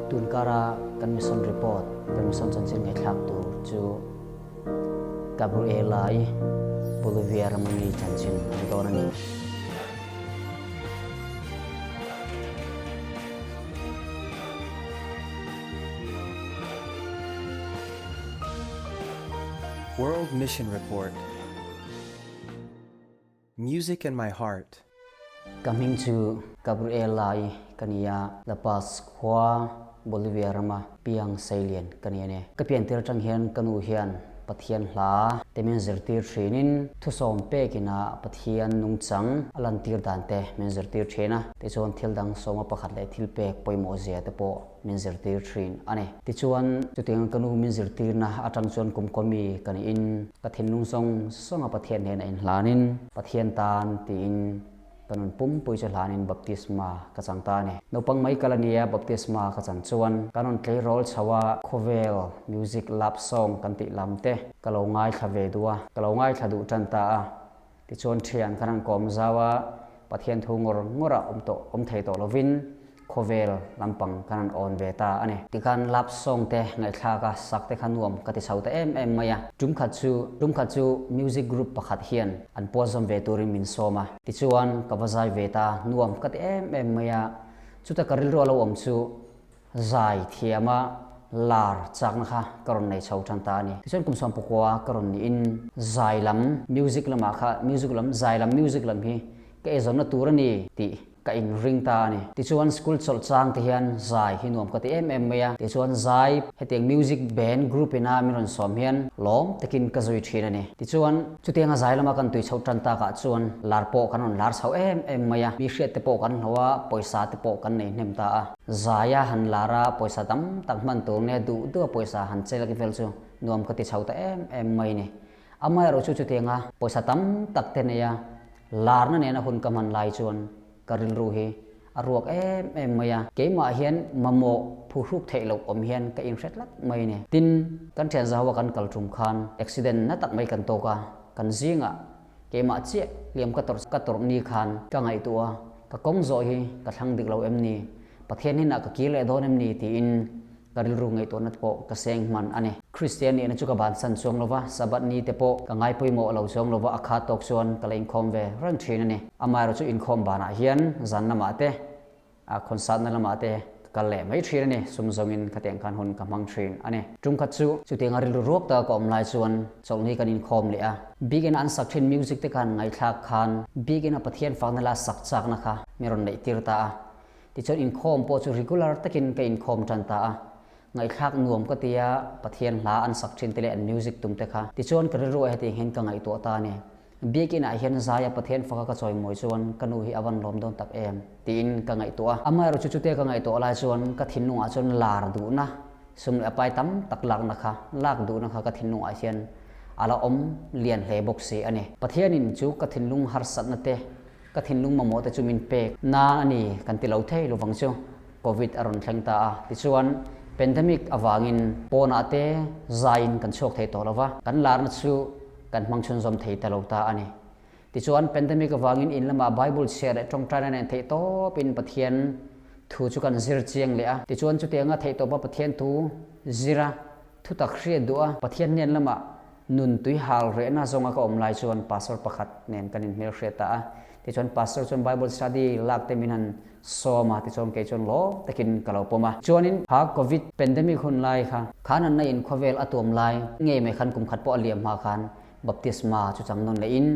Tunkara kan mission report, kan mission chanchin ngaihthlak tur chu Gabriela-i Bolivia rama mi chanchin a ni dawn a ni. World Mission Report Music in my heart. Ka hming chu Gabriela-i ka ni a, La Paz khua, Bolivia rama piang seilian ka ni a ni. Ka piantir atang hian ka nu hian Pathian hla te min zirtir thinin thusawm pekina Pathian nungchang a lantir dan te min zirtir thin a, tichuan thil dang sawma pakhat leh thil pek pawimawh zia te pawh min zirtir thin a ni. Tichuan, chutiang ka nu min zirtirna atang chuan kum kawmi ka niin ka thinlung zawng zawnga Pathian hnenah inhlanin Pathian tan tiin ka nun pumpui chu hlanin baptisma ka chang ta a ni. Naupang mai kal a nia baptisma ka chan chuan kan rawn tleirawl chho a, khawvel music love song kan tih lam te ka lo ngaithla ve duh a, ka lo ngaithla duh tan ta a. Tichuan thian kan han kawm zau a, Pathian thu ngawr ngawrah awm tawh awm thei tawh lovin khawvel lampang kan han awn ve ta a ni. Tikhan love song te ngaihthlak a sak te kha nuam ka ti chho ta em em mai a. Tum khat chu tum khat chu music group pakhat hian an puat zawm ve turin min sawm a. Tichuan ka va zai ve ta, nuam ka ti em em mai a. Chuta ka rilru a lo awm chu Zai thiama lar chakna kha ka rawn nei chho tan ta a ni. Tichuan kum 19 ka rawn niin zai lam music lamah kha music lam zai lam music lam hi ka eizawnna tur a ni tih ka inring ta a ni. Tichuan school chawlh chang te hian zai hi nuam ka ti em em mai a. Tichuan zai hetiang music band group ina min rawn sawm hian lawm takin ka zui thin a ni. Tichuan chutianga zai lama kan tui chhoh tan takah chuan lar pawh kan rawn lar chho em em mai a. Mi hriat te pawh kan hlo a, pawisa te pawh kan nei hnem ta a. Zaia han lar a, pawisa tam tak hman tur nge duh duh a pawisa han chelek vel chu nuam ka ti chho ta em em mai ni. Amaherawh chu chutianga pawisa tam tak te nei a, larna nena hun ka hman lai chuan ka rilru hi a ruak em em mai a, keimah hian mamawh phuhruk theih loh awm hian ka inhre tlat mai ni. Tin, kan thian zahoa kan kal tum khan accident na tak mai kan tawk a, kan zingah Keimah chiah hliam ka tawrh ka tawrh ni khan ka ngaihtuah a, ka kawng zawh hi ka thlang dik lo em ni? Pathian hinah ka kir leh dawn em ni? tiin ka rilru ngaihtuahna te pawh ka seng hman a ni. Kristian nihna chu ka bansan chuang lo va, Sabbath ni te pawh ka ngaipawimawh lo chuang lo va, a khat tawk chuan ka la inkhawm ve reng thin a ni. Amaherawhchu inkhawm banah hian zan lamah te A concert-na lamah te ka kal leh mai thin a ni, sum zawngin khatiang khan hun ka hmang thin a ni. Tum khat chu chutianga rilru ruak taka ka awm lai chuan chawlhni kan inkhawm leh a, bikin an sak thin music te khan ngaihthlak khan bikin a Pathian fakna la sak chakna kha min rawn neih tir ta a. Tichuan inkhawm pawh chu regular takin ka inkhawm tan ta a, ngaihthlak nuam ka ti a, Pathian hla an sak thin te leh an music tum te kha. Tichuan ka rilru ah heti hian ka ngaihtuah ta a ni. Biakinn ah hian Zaia Pathian faka ka chawimawi chuan ka nu hi a van lawm dawn tak em? tiin ka ngaihtuah a. Amaherawh chu chutia ka ngaihtuah lai chuan ka thinlung ah chuan lar duhna, sum leh a pai tam tak lakna kha, lak duhna kha ka thinlung ah hian a la awm lian hle bawk si a ni. Pathianin chu ka thinlung harsatna te, ka thinlung mamawh te chu min pek na a ni kan ti lo thei lovang chu. Covid a rawn thleng ta a, tichuan pandemic avangin pawnah te zaiin kan chhuak thei tawh lova, kan larna chu kan hmang chhunzawm thei ta lo ta a ni. Tichuan, pandemic avangin in lamah Bible chhiar leh tawngtaina nen theihtawpin Pathian thu chu kan zir chiang leh a. Tichuan, chutianga theihtawpa Pathian thu zira thutak hriat duh a, Pathian hnen lamah nun tui hal rehna zawnga ka awm lai chuan pastor pakhat nen kan inhmelhriat ta a. Tichuan, pastor chuan Bible study lak te min han Sawma tichuan kei chuan lawm takin ka lo pawm a. Chuanin kha Covid pandemic hun lai kha, khan an na in khawvel a tuam lai ngei mai khan kum khat pawh a liam hma khan baptisma chu chang nawn leh in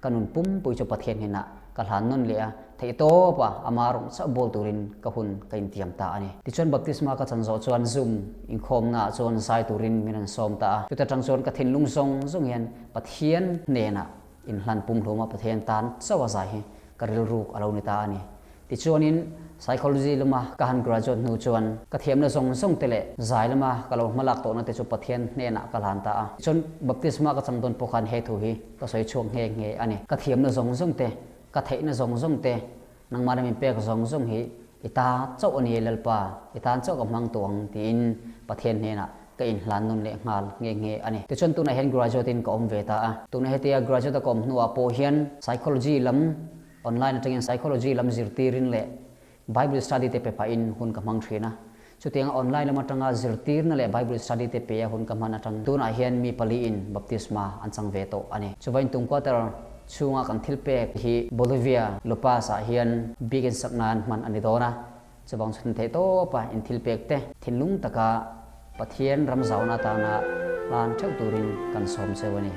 ka nun pumpui chu Pathian hnenah ka hlan nawn leh a, theihtawp a ama rawng chauh bawl turin ka hun ka intiam ta a ni. Tichuan baptisma ka chan zawh chuan Zoom inkhawmna ah chuan zai turin min rawn sawm ta a. Chuta tang chuan ka thinlung zawng zawng hian Pathian hnenah Inhlan pumhluma Pathian tan chauh a zai hi ka rilruk a lo ni ta a ni. Tichuanin Psychology lama ka han graduate hnu chuan ka thiamna zawng zawng te leh zai lama ka lo hmalak tawhna te chu Pathian hnenah ka hlan ta a. Tichuan baptisma ka chang dawn pawh khan he thu hi ka sawi chhuak nghe nghe a ni. Ka thiamna zawng zawng te, ka theihna zawng zawng te, nangmah min pek zawng zawng hi i ta chauh a ni Lalpa, i tan chauh ka hmang tawh ang tiin Pathian hnenah ka inhlan nawn leh nghal nghe nghe a ni. Tichuan tunah hian graduate in ka awm ve ta a, tunah hetia graduate a ka awm hnuah pawh hian psychology lam online atangin psychology lam zirtirin leh Bible study te pe pahin hun ka hmang thin a. Chutianga online lam atanga zirtirna leh Bible study te pe a hun ka hman atang tunah hian mi paliin baptisma an chang ve tawh a ni. Chuvain tum quarter chhunga kan thil pek hi Bolivia La Paz ah hian biak insak nan hman a ni dawn a. Chuvang chhun theih tawpa in thil pek te thinlung taka Pathian ram zauna atana hlan theuh turin kan sawm cheu a ni.